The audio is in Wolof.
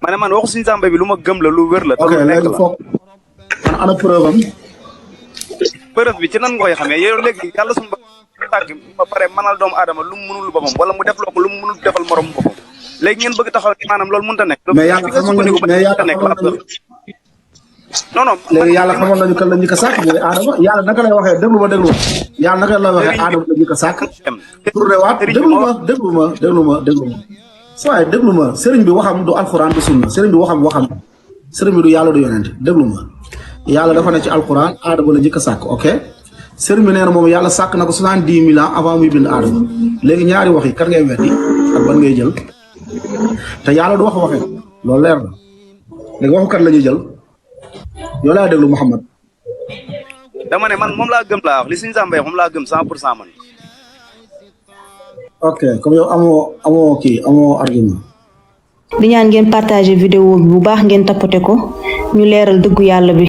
mané man waxu Serigne Samba bi luma gëm la lu wër la. ok léegi foofu man ana preuve am. preuve bi ci nan ngoy xamé yow légui yalla sun tag ba paré manal doom adama lu mënul bopam wala mu def loko lu mënul defal morom bopam légui ngeen bëgg taxaw manam lool mënta nek mais yalla xamal nañu non non légui yalla xamal nañu kan lañu ko sak bi adama yalla naka lay waxe deglu yalla naka lay waxe adama lañu ko sak tourné wat deglu ma soy deglu ma serigne bi waxam du alcorane du sunna serigne bi waxam serigne bi du yalla du yonent deglu ma yalla dafa ne ci alcorane adama lañu ko sak ok serigne bi neena mom yalla sak nako 70000 ans avant muy bind adama légui ñaari wax yi kan ngay wéddi ak ban ngay jël te yalla du waxe loolu leer na légui waxu kan lañu jël yow laa déglu Mouhamed. dama ne man moom laa gëm laa wax li Serigne Samba moom laa gëm 100% man. ok comme yow amoo argument. di ñaan ngeen partager vidéo bi bu baax ngeen tapoter ko ñu leeral dëggu yàlla bi.